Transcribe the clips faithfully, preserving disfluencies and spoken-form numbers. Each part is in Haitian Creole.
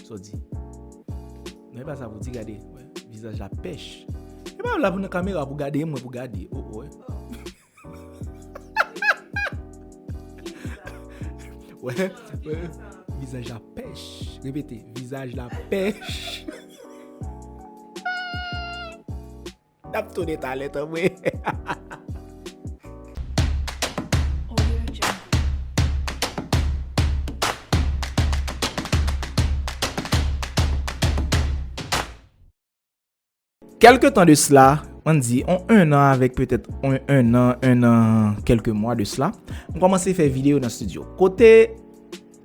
Sa w di? Non, e pa sa pou di, gade. Wè, vizaj la pèch. E pa la pou nan kamera pou gade, mwen pou gade. Oh, oh, wè. Wè, wè. Vizaj la pèch. Repete, vizaj la pèch. N ap tounen talè, tanpri. Kèlke tan de sla, ann di, on un an avèk petèt on un an, un an, kèlke mwa de sla, m kòmanse fè videyo nan estidyo. Kote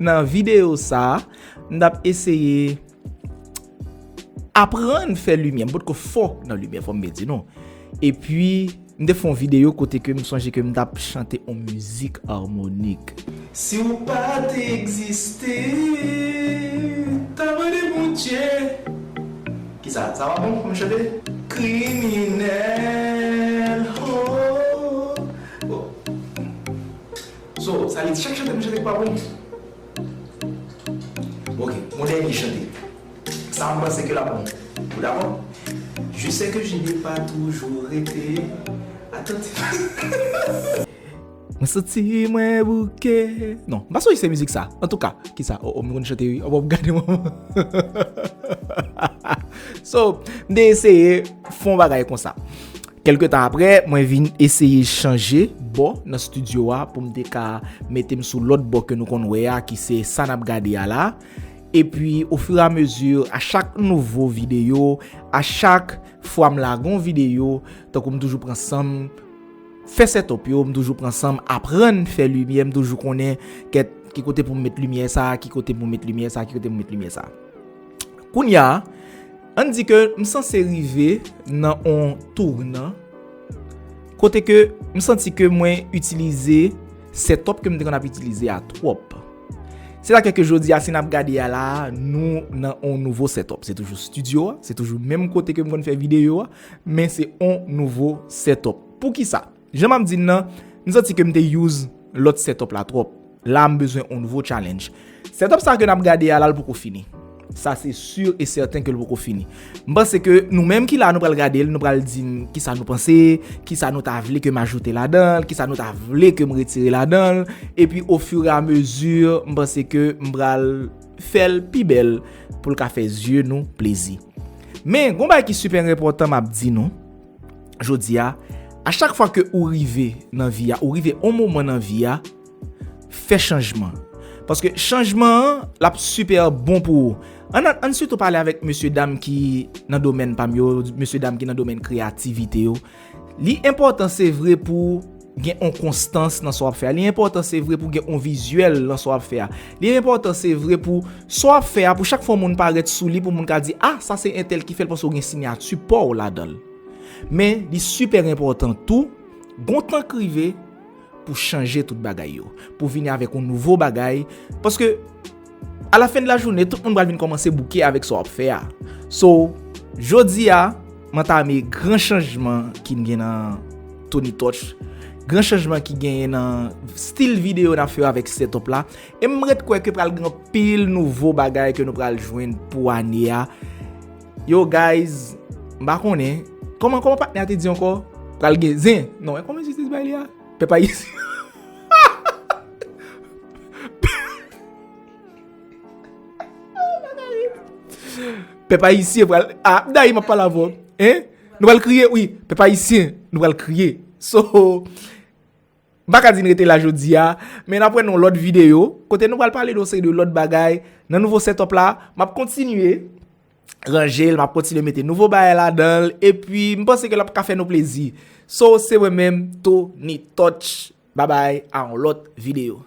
nan videyo sa a, m t ap eseye aprann fè limyè. M potko fò nan limyè, fò m byen di nou. Epi, m te fè yon videyo kote ke m sonje ke m t ap chante yon mizik amonik. Si w pa t egziste, ta mande Bondye. Kisa? Sa pa bon pou m chante? Kriminèl, oh, oh. So, sa vle di chak chante m chante k pa bon? Ok, yon dènye chante. Sa m panse ke l ap bon. Ou dakò? Je sais que je n'ai pas toujours été attentif. Mwen santi mwen bouke. Non, m pa sonje se mizik sa. Antouka, kisa? Oh, oh, m konn chante wi. Oh, w ap gade mwen. So, m te eseye fè yon bagay konsa. Kèlke tan apre, mwen vin eseye chanje bò nan estidyo a pou m te ka mete m sou lòt bò ke nou konn wè a, ki se sa n ap gade a la. Epi, ofiramezi, a chak nouvo videyo, a chak fwa m lage yon videyo, tankou m toujou pran san m fè setup yo, m toujou pran san m aprann fè limyè, m toujou konnen kèt ki kote pou m met limyè sa, ki kote pou m met limyè sa, ki kote pou m met limyè sa. Kounye a, ann di ke m sanse rive nan on tounan kote ke m santi ke mwen itilize setup ke m te konn ap itilize a twòp. Se sa ke jodi a, si n ap gade a la, nou nan on nouvo setup. Se toujou estidyo a, se toujou menm kote ke m konn fè videyo a, men se on nouvo setup. Poukisa? Jan m ap di n nan, m santi ke m te use lòt setup la twòp. La, m bezwen on nouvo challenge. Setup sa ke n ap gade a la, l poko fini. Sa, se sur e sèten ke l poko fini. M panse ke nou menm ki la, nou pral gade l, nou pral di n kisa nou panse, kisa nou ta vle ke m ajoute ladan l, kisa nou ta vle ke m retire ladan l. Epi, ofiramezi, m panse ke m pral fè l pi bèl pou l ka fè zye nou plezi. Men, gon bagay ki sipè enpòtan m ap di nou jodi a, a chak fwa ke ou rive nan vi a, ou rive on moman nan vi a, fè chanjman. Paske chanjman an, l ap sipè bon pou ou. Ann, ann sitou pale avèk mesye dam ki nan domèn pa m yo, mesye dam ki nan domèn kreyativite yo. Li enpòtan, se vre, pou gen on konstans nan sa w ap fè a. Li enpòtan, se vre, pou gen on vizyèl nan sa w ap fè a. Li enpòtan, se vre, pou sa w ap fè a, pou chak fwa yon moun parèt sou li, pou moun ka di, "Ah, sa se entèl ki fè l," paske w gen siyati pa w ladan l. Men, li sipè enpòtan tou, gon tan k rive pou chanje tout bagay yo, pou vini avèk yon nouvo bagay, paske, alafen de lajounen, tout moun pral vin kòmanse bouke avèk sa w ap fè a. So, jodi a, m antame gran chanjman ki n gen nan Tony Touch, gran chanjman ki genyen nan stil videyo n ap fè yo avèk setup la, e m ret kwè ke pral gen anpil nouvo bagay ke nou pral jwenn pou ane a. Yo, guys, m pa konnen. Kòman, kòman patnè a te di ankò? Pral gen zen. Non, e kòman jistis bay li a? Pèp ayisyen. Pèp ayisyen pral, ah, dayè m ap pale avè w. Hein? Nou pral kriye, wi. Pèp ayisyen, nou pral kriye. So, m pa ka di n rete la jodi a, men n ap wè nan yon lòt videyo, kote nou pral pale de yon seri de lòt bagay. Nan nouvo setup la, m ap kontinye ranje l, m ap kontinye mete nouvo bagay ladan l, epi m panse ke l ap ka fè nou plezi. So, se mwen menm, Tony Touch. Babay, a yon lòt videyo.